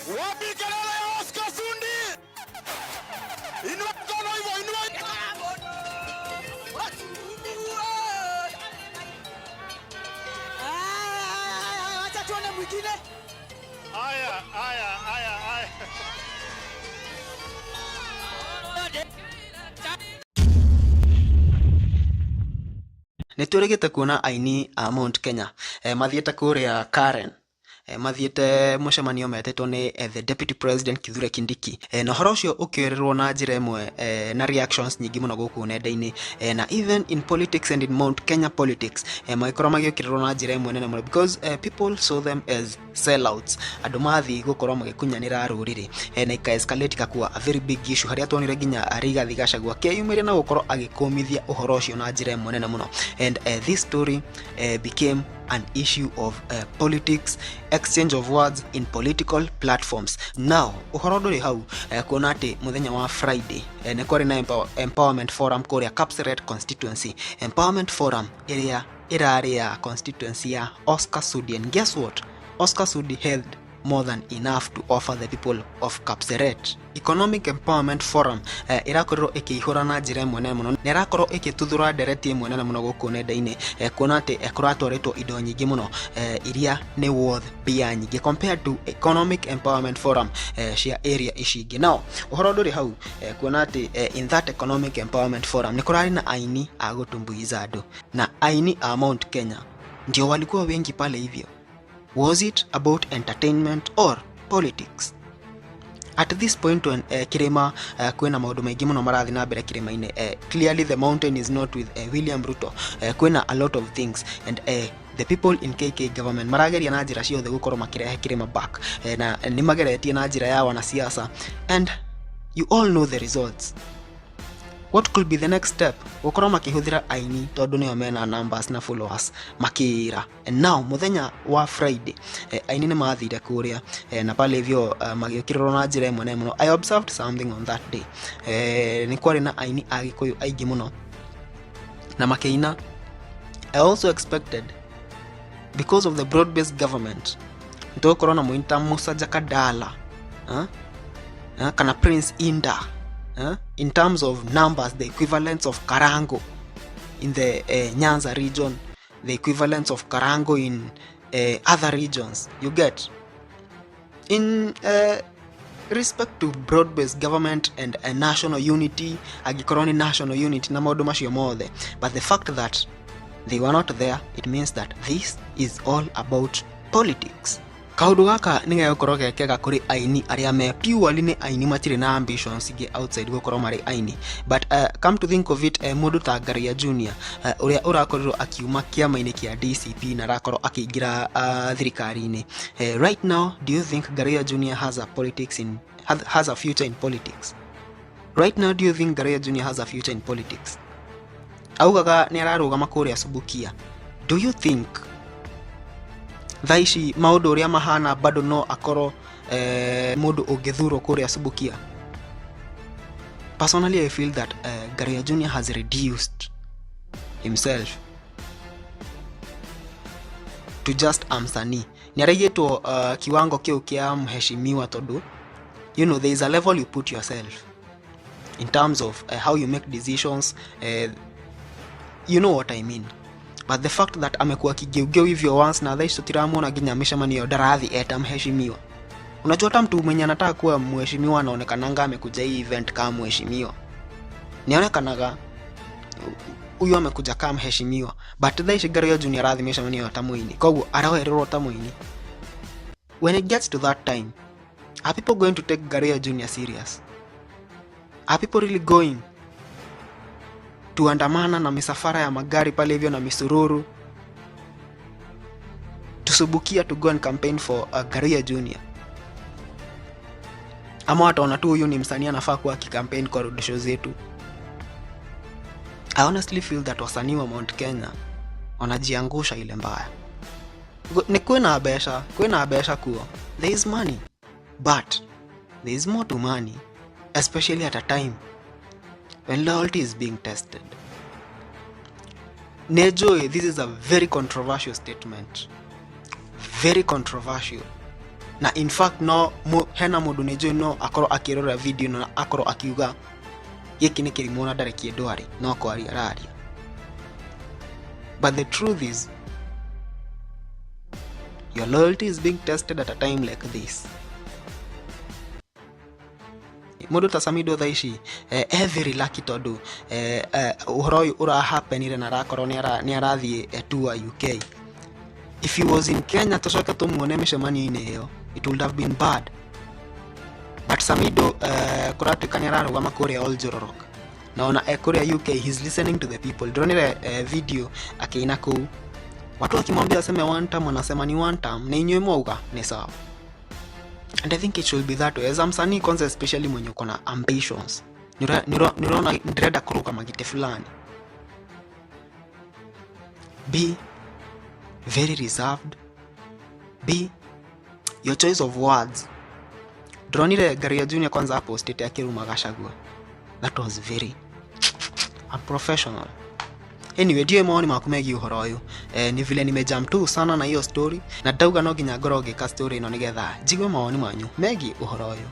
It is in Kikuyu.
Wapi kelele ya Oscar Sudi? Inua mkono hivyo, inua. Acha tuone mwingine. Haya, haya, haya, haya. Nĩ twĩrĩgĩte kuona aini a Mount Kenya mathiĩte kũrĩa Karen, mathiĩte mũcemanio metĩtwo nĩ the Deputy President Kithure Kindiki, na ũhoro ũcio ũkĩoererwo na njĩra ĩmwe na reactions nyingĩ mũno gũkũ nenda-inĩ, na even in politics and in Mount Kenya politics, magĩkorwo magĩũkĩrĩrwo na njĩra ĩmwe nene mũno because people saw them as sellouts, andũ mathiĩ gũkorwo magĩkunyanĩra rũrĩrĩ, na ika escalate ikakuwa a very big issue, harĩa tuonire nginya Rigathi Gachagua akĩyumĩria na gũkorwo agĩkũmithia ũhoro ũcio na njĩra ĩmwe nene mũno. And this story became an issue of politics, exchange of words in political platforms. Now ũhoro ndũrĩ hau, kuona atĩ mũthenya wa Friday nĩ kwarĩ na empowerment forum kũrĩa Kapseret constituency, empowerment forum ĩrĩa ĩrarĩ ya constituency ya Oscar Sudi. And guess what? Oscar Sudi had more than enough to offer the people of Kapseret. Economic Empowerment Forum ĩrakorirwo ĩkĩihũra na njĩra ĩmwe nene mũno, na ĩrakorwo ĩgĩtuthũra ndereti ĩmwe nene mũno gũkũ nenda-inĩ, kuona atĩ kũratwarĩtwo indo nyingĩ mũno iria nĩ worth mbia nyingĩ compared to Economic Empowerment Forum cia area ici ingĩ. Now ũhoro ndũrĩ hau, kuona atĩ in that Economic Empowerment Forum nĩ kũrarĩ na aini a gũtumbuiza andũ, na aini a Mount Kenya ndio walikuwa wengi pale hivyo. Was it about entertainment or politics? At this point when kirima kwina maundu maingi muno marathi na mbere kirima-ini, clearly the mountain is not with William Ruto. Kwina a lot of things, and the people in KK government marageria na njira ciothe gukorwo makirehe kirima back, na nĩ mageretie na njira ya wanasiasa, and you all know the results. What could be the next step? Gukorwo makĩhũthĩra aini tondũ nĩo mena numbers na followers makĩra. And now mũthenya wa Friday, aini nĩ mathire kũrĩa, na pale hivyo magĩũkĩrĩrwo na njĩra ĩmwe nene mũno. I observed something on that day. Nĩ kwarĩ na aini a Gĩkũyũ aingĩ mũno na makĩina. I also expected, because of the broad based government, nĩtũgũkorwo na mũini ta Musa Jakadala, huh? Kana Prince Inda, in terms of numbers, the equivalence of Karango in the Nyanza region, the equivalence of Karango in other regions, you get. In respect to broad-based government and a national unity, angĩkorwo nĩ national unity na maũndũ macio mothe, but the fact that they were not there, it means that this is all about politics. Kaũndũ gaka nĩ gegũkorwo ge kega kũrĩ aini arĩa me purely nĩ aini, matirĩ na ambitions ingĩ outside gũkorwo marĩ aini. But come to think of it, mũndũ ta Ngaruiya Junior, ũrĩa ũrakorirwo akiuma kĩama-inĩ kĩa DCP na arakorwo akĩingĩra thirikari-inĩ, right now, do you think Ngaruiya Junior has a future in politics right now? Do you think Ngaruiya Junior has a future in politics? Augaga nĩ ararũgama kũrĩa Subukia. Do you think thaa ici maũndũ ũrĩa mahana bado no akorwo mũndũ ũngĩthurwo kũrĩa Subukia? Personally, I feel that Ngaruiya Junior has reduced himself to just a msanii. Nĩ araigĩtwo kiwango kĩu kĩa mheshimiwa tondũ there is a level you put yourself in terms of how you make decisions, you know what I mean. But the fact that amekuwa kigeugeu hivyo once, na thaa ici tũtiramuona nginya mĩcemanio ndarathi eta mheshimiwa. Unajua hata mtu mwenye anataka kuwa mheshimiwa anaonekananga amekuja hii event kama mheshimiwa, nionekanaga huyu amekuja kama mheshimiwa. But thaa ici Ngaruiya Junior arathi mĩcemanio ta mũini, koguo aroererwo ta mũini. When it gets to that time, are people going to take Ngaruiya Junior serious? Are people really going tuandamana na misafara ya magari pale hivyo na misururu tusubukia to go and campaign for Ngaruiya Junior, ama wataona tu huyu ni msanii anafaa kuwa akicampaign kwa road show zetu? I honestly feel that wasanii wa Mount Kenya wanajiangusha ile mbaya. Nĩ kwĩna mbeca, kwĩna mbeca kuo, there is money, but there is more to money, especially at a time when loyalty is being tested. Nĩnjũĩ this is a very controversial statement, very controversial. Na in fact no hena mũndũ nĩ njũĩ no akorwo akĩrora video ĩno na akorwo akiuga gĩkĩ nĩ kĩrimũ na ndarĩ kĩndũ arĩ no kwaria araria. But the truth is, your loyalty is being tested at a time like this. Mũndũ ta Samido thaa ici e very lucky tondũ ũhoro ũyũ ũrahappenire na arakorwo nĩ arathiĩ tour UK. If he was in Kenya tũcoke tũmuone mĩcemanio-inĩ ĩyo, it would have been bad. But Samido kũratuĩka nĩ ararũgama kũrĩa Oljororok, na ona e kũrĩa UK he's listening to the people. Ndĩronire video akĩina kũu, watu wakimwambia aseme one term, anasema ni one term, na inyuĩ mwauga ni sawa. And I think it should be that way. As a msanii kwanza, especially mwenye uko na ambitions, nĩũrona ndĩrenda kũrũgama gĩtĩ fulani, be very reserved, be your choice of words. Ndĩronire Ngaruiya Junior kwanza apostĩte akĩruma Gachagua. That was very unprofessional. Anyway, ndiũĩ mawoni maku megiĩ ũhoro ũyũ. Ni vile nimejam tu sana na hiyo story na ndauga no nginya ngorwo ngĩka story ĩno nĩgetha njigue mawoni manyu megiĩ ũhoro ũyũ.